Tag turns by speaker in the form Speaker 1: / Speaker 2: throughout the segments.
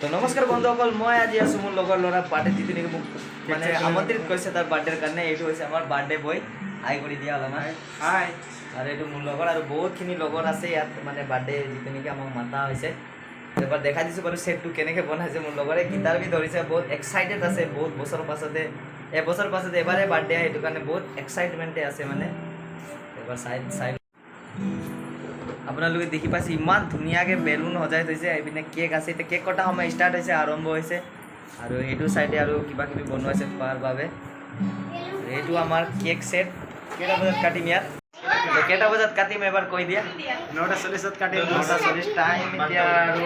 Speaker 1: তো নমস্কাৰ বন্ধুসকল, মই আজি আছোঁ মোৰ লগৰ ল'ৰা বাৰ্থডে, যিটো নেকি মোক মানে আমন্ত্ৰিত কৰিছে তাৰ বাৰ্থডেৰ কাৰণে। এইটো হৈছে আমাৰ বাৰ্থডে বয়, হাই কৰি দিয়া অলপমান।
Speaker 2: হাই।
Speaker 1: আৰু এইটো মোৰ লগৰ আৰু বহুতখিনি লগৰ আছে ইয়াত, মানে বাৰ্থডে যিটো নেকি আমাক মাতা হৈছে। এবাৰ দেখাই দিছোঁ বাৰু ছেটটো কেনেকৈ বনাইছে। মোৰ লগৰে গীটাৰ বি ধৰিছে, বহুত এক্সাইটেড আছে। বহুত বছৰৰ পাছতে, এবছৰ পাছতে এবাৰে বাৰ্থডে, সেইটো কাৰণে বহুত এক্সাইটমেণ্টে আছে। মানে এবাৰ চাই চাই আপোনালোকে দেখি পাইছে, ইমান ধুনীয়াকৈ বেলুন সজাই থৈছে। এইপিনে কেক আছে। এতিয়া কেক কটা সময় ষ্টাৰ্ট হৈছে, আৰম্ভ হৈছে। আৰু সেইটো চাইডে আৰু কিবা কিবি বনোৱাইছে খোৱাৰ বাবে। এইটো আমাৰ কেক ছেট। কেইটা বজাত কাটিম ইয়াত? তো কেইটা বজাত কাটিম এবাৰ কৈ দিয়া।
Speaker 2: 9টা 40ত কাটিম।
Speaker 1: 9টা 40 টাইম এতিয়া আৰু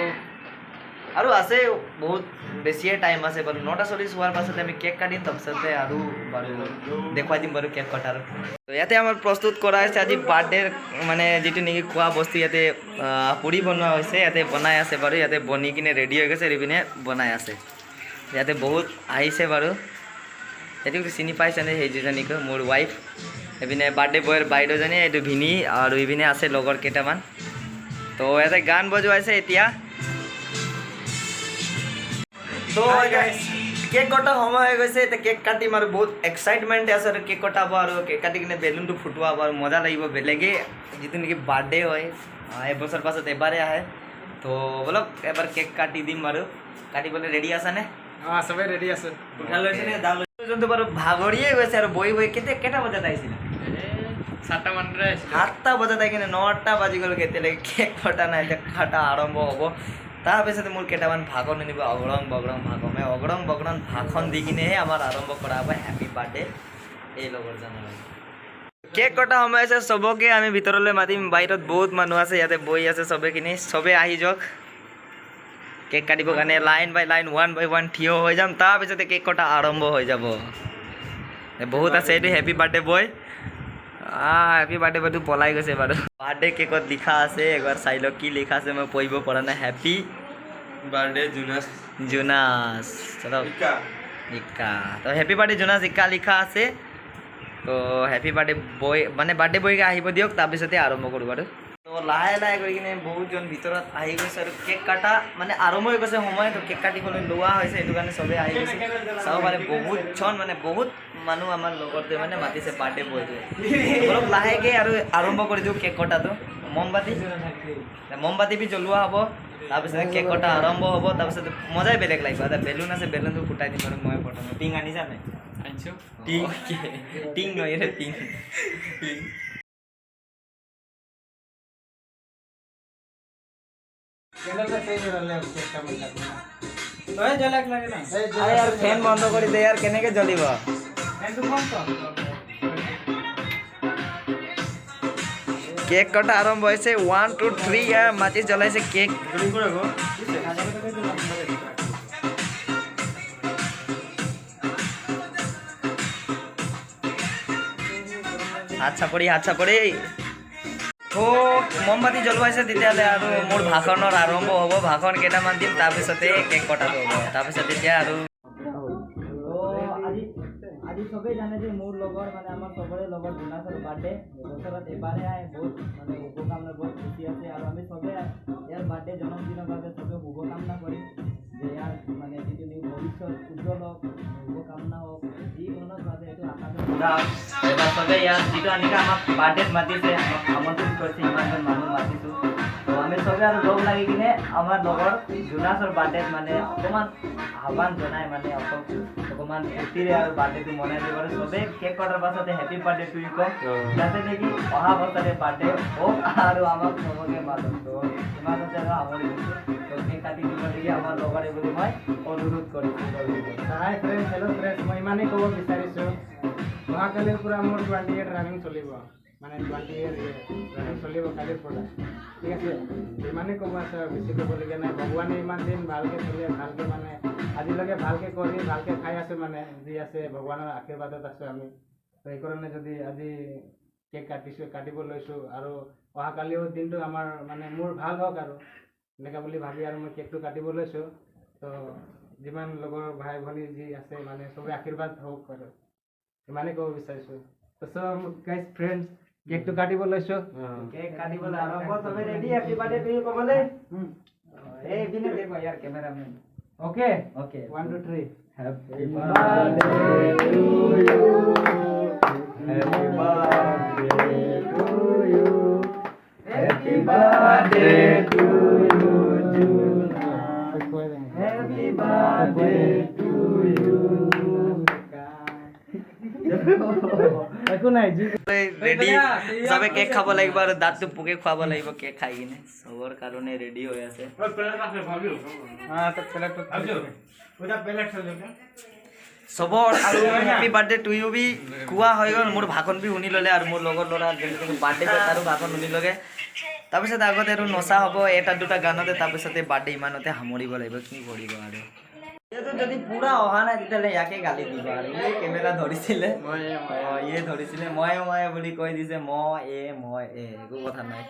Speaker 1: আৰু আছে, বহুত বেছিয়ে টাইম আছে বাৰু। 9টা 40 হোৱাৰ পাছতে আমি কেক কাটিম, তাৰপিছতে আৰু বাৰু দেখুৱাই দিম বাৰু কেক কটাৰ। তো ইয়াতে আমাৰ প্ৰস্তুত কৰা হৈছে আজি বাৰ্থডেৰ মানে যিটো নেকি খোৱা বস্তু। ইয়াতে পুৰি বনোৱা হৈছে, ইয়াতে বনাই আছে বাৰু। ইয়াতে বনি কিনে ৰেডি হৈ গৈছে, এইপিনে বনাই আছে। ইয়াতে বহুত আহিছে বাৰু। সেইটো চিনি পাইছেনে সেই দুজনীক? মোৰ ৱাইফ, এইপিনে বাৰ্থডে বয়ৰ বাইদেউজনী, এইটো ভিনি, আৰু ইপিনে আছে লগৰ কেইটামান। তো ইয়াতে গান বজোৱাইছে এতিয়া। তো কেক কটা সময় হৈ গৈছে, এতিয়া কেক কাটিম আৰু বহুত এক্সাইটমেণ্ট আছে। আৰু কেক কটাব আৰু কেক কাটি কিনে বেলুনটো ফুটুৱাব আৰু মজা লাগিব বেলেগেই। যিটো নেকি বাৰ্থডে হয়, এবছৰ পাছত এবাৰে আহে। তো বলক, এবাৰ কেক কাটি দিম বাৰু। কাটিবলৈ ৰেডি আছানে?
Speaker 2: অঁ, চবেই ৰেডি আছে।
Speaker 1: উঠা লৈছে নে দা লৈছে বাৰু? ভাগৰিয়ে গৈছে আৰু বহি বহি। কেতিয়া, কেইটা বজাত আহিছিলা?
Speaker 2: 7টা মানতে আহিছিলোঁ।
Speaker 1: 7টা বজাত আহি কিনে 9টা বাজি গ'ল, এতিয়ালৈকে কেক কটা নাই। এতিয়া কটা আৰম্ভ হ'ব। তাৰপিছতে মোৰ কেইটামান ভাষণ আনিব, অগৰং বগৰং ভাষণ। এই অগৰং বগৰং ভাষণ দি কিনেহে আমাৰ আৰম্ভ কৰা হ'ব হেপী বাৰ্থডে এই লগৰজনৰ। কেক কটা সময় আছে, চবকে আমি ভিতৰলৈ মাতিম। বাহিৰত বহুত মানুহ আছে, ইয়াতে বহি আছে চবেখিনি। চবে আহি যাওক কেক কাটিবৰ কাৰণে। Line by line, one by one থিয় হৈ যাম, তাৰপিছতে কেক কটা আৰম্ভ হৈ যাব। বহুত আছে। এইটো হেপী বাৰ্থডে বয়, হেপী বাৰ্থডে বয়টো পলাই গৈছে বাৰু। বাৰ্থডে কেকত লিখা আছে, এবাৰ চাই লওক কি লিখা আছে, মই পঢ়িব পৰা নাই। হেপী
Speaker 3: বাৰ্থডে জোনাছ
Speaker 1: জোনাছ চলো
Speaker 3: ইকা।
Speaker 1: ইক্কা। তো হেপী বাৰ্থডে জোনাছ ইক্কা লিখা আছে। তো হেপী বাৰ্থডে বয়, মানে বাৰ্থডে বয়কে আহিব দিয়ক, তাৰপিছতে আৰম্ভ কৰোঁ বাৰু। তো লাহে লাহে কৰি কিনে বহুতজন ভিতৰত আহি গৈছে আৰু কেক কাটা মানে আৰম্ভ হৈ গৈছে সময়। তো কেক কাটিবলৈ লোৱা হৈছে, সেইটো কাৰণে চবেই আহি গৈছে। চাব পাৰে, বহুতজন, মানে বহুত মানুহ আমাৰ লগতে মানে মাতিছে বাৰ্থডে বয়টোৱে। অলপ লাহেকৈ আৰু আৰম্ভ কৰি দিওঁ কেক কটাটো। মমবাতি মমবাতি বি জ্বলোৱা হ'ব, তাৰপিছতে কেক কটা আৰম্ভ হ'ব। তাৰপিছত মজাই বেলেগ লাগিব। এটা বেলুন আছে, বেলুনটো ফুটাই দিম আৰু মই প্ৰথমে। টিং আনিছা নাই?
Speaker 2: আনিছোঁ।
Speaker 1: টিং, টিং নহয়, এইটো টিং। টিং। আৰে ইয়াৰ ফেন বন্ধ কৰি দে ইয়াৰ, কেনেকে জ্বলিব?
Speaker 2: ফেনটো কম তো।
Speaker 1: কেক কটা আৰম্ভ হৈছে। ওৱান, টু, থ্ৰী, ইয়াৰ মাচিছ জ্বলাইছে কেক। হাত চাপৰি, হাত চাপৰি। তো মমবাতি জ্বলোৱাইছে, তেতিয়াহ'লে আৰু মোৰ ভাষণৰ আৰম্ভ হ'ব। ভাষণ কেইটামান দিম, তাৰপিছতে কেক কটাটো হ'ব। তাৰপিছত তেতিয়া আৰু আজি আজি চবেই জানে যে মোৰ লগৰ, মানে আমাৰ চবৰে লগৰ জোনাছৰ বাৰ্থডে বছৰত এবাৰে আহে। বহুত মানে শুভকামনা, বহুত খুচি আছে। আৰু আমি চবে ইয়াৰ বাৰ্থডে, জন্মদিনৰ বাবে চবে শুভকামনা কৰিম যে ইয়াৰ মানে যিটো নেকি ভৱিষ্যত উজ্জ্বল হওক, শুভকামনা হওক, যি মনত ভাবে সেইটো আশা। এবাৰ চবে ইয়াত যিটো আনিকা আমাক বাৰ্থডেত মাতিছে, আমাক আমন্ত্ৰিত কৰিছে, ইমানজন মানুহ মাতিছোঁ, তো আমি চবে আৰু লগ লাগি কিনে আমাৰ লগৰ জোনাছৰ বাৰ্থডেত মানে অকণমান আহ্বান জনাই, মানে অকণমান ফূৰ্তিৰে আৰু বাৰ্থডেটো মনাই দিব। আৰু চবে কেক কটাৰ পাছতে হেপী বাৰ্থডে টু ইউ কম, যাতে নেকি অহা বছৰে বাৰ্থডে হওক আৰু আমাক চবকে মাতক। তো ইমানতে আৰু সামৰি দিছোঁ। তো কেক কাটি দিবলগীয়া আমাৰ লগৰে বুলি মই অনুৰোধ কৰিছোঁ।
Speaker 2: হাই ফ্ৰেণ্ডছ, হেল্ল' ফ্ৰেণ্ডছ, মই ইমানেই ক'ব বিচাৰিছোঁ, অহাকালিৰ পৰা মোৰ 28 ৰানিং চলিব, মানে 28 ৰানিং চলিব কালিৰ পৰা। ঠিক আছে, ইমানেই ক'ব আছে আৰু বেছি ক'বলগীয়া নাই। ভগৱানে ইমান দিন ভালকৈ চলে, ভালকৈ মানে আজিলৈকে ভালকৈ কৰি ভালকৈ খাই আছোঁ, মানে যি আছে ভগৱানৰ আশীৰ্বাদত আছোঁ আমি। তো সেইকাৰণে যদি আজি কেক কাটিছোঁ, কাটিব লৈছোঁ আৰু অহাকালিও দিনটো আমাৰ মানে মোৰ ভাল হওক আৰু এনেকুৱা বুলি ভাবি আৰু মই কেকটো কাটিব লৈছোঁ। তো যিমান লগৰ ভাই ভনী যি আছে, মানে চবে আশীৰ্বাদ হওক আৰু ইমানেই ক'ব বিচাৰিছোঁ। তো চব গাইজ, ফ্ৰেণ্ডছ, কেকটো কাটিব লৈছোঁ।
Speaker 1: কেক কাটিবলৈ আৰম্ভ। চবে ready happy birthday to you ক'বলৈ? এইপিনে দেখো ইয়াৰ cameraman.
Speaker 2: Okay.
Speaker 1: Okay.
Speaker 2: 1, 2, 3.
Speaker 1: Happy birthday to you. Happy birthday to you. Happy birthday to you, Jonas. Happy birthday to you.
Speaker 2: একো নাই যি।
Speaker 1: ৰেডি, চবে কেক খাব লাগিব আৰু দাঁতটো পোকে খুৱাব লাগিব কেক খাই কিনে। চবৰ কাৰণে ৰেডি হৈ আছে।
Speaker 2: হা, প্লেট।
Speaker 1: চবৰ আৰু happy birthday two you B কোৱা হৈ গ'ল। মোৰ ভাষণ বি শুনি ল'লে আৰু মোৰ লগৰ ল'ৰা বাৰ্থডে তাৰো ভাষণ শুনি ল'লে। তাৰপিছত আগতে আৰু নচা হ'ব এটা দুটা গানতে, তাৰপিছতে বাৰ্থডে ইমানতে সামৰিব লাগিব। কি কৰিব আৰু, এইটো যদি পূৰা অহা নাই, তেতিয়াহ'লে ইয়াকে গালি দিব। আৰু ইয়ে কেমেৰা ধৰিছিলে, অঁ, ইয়ে ধৰিছিলে, মই মই বুলি কৈ দিছে। মই এ মই এ একো কথা নাই।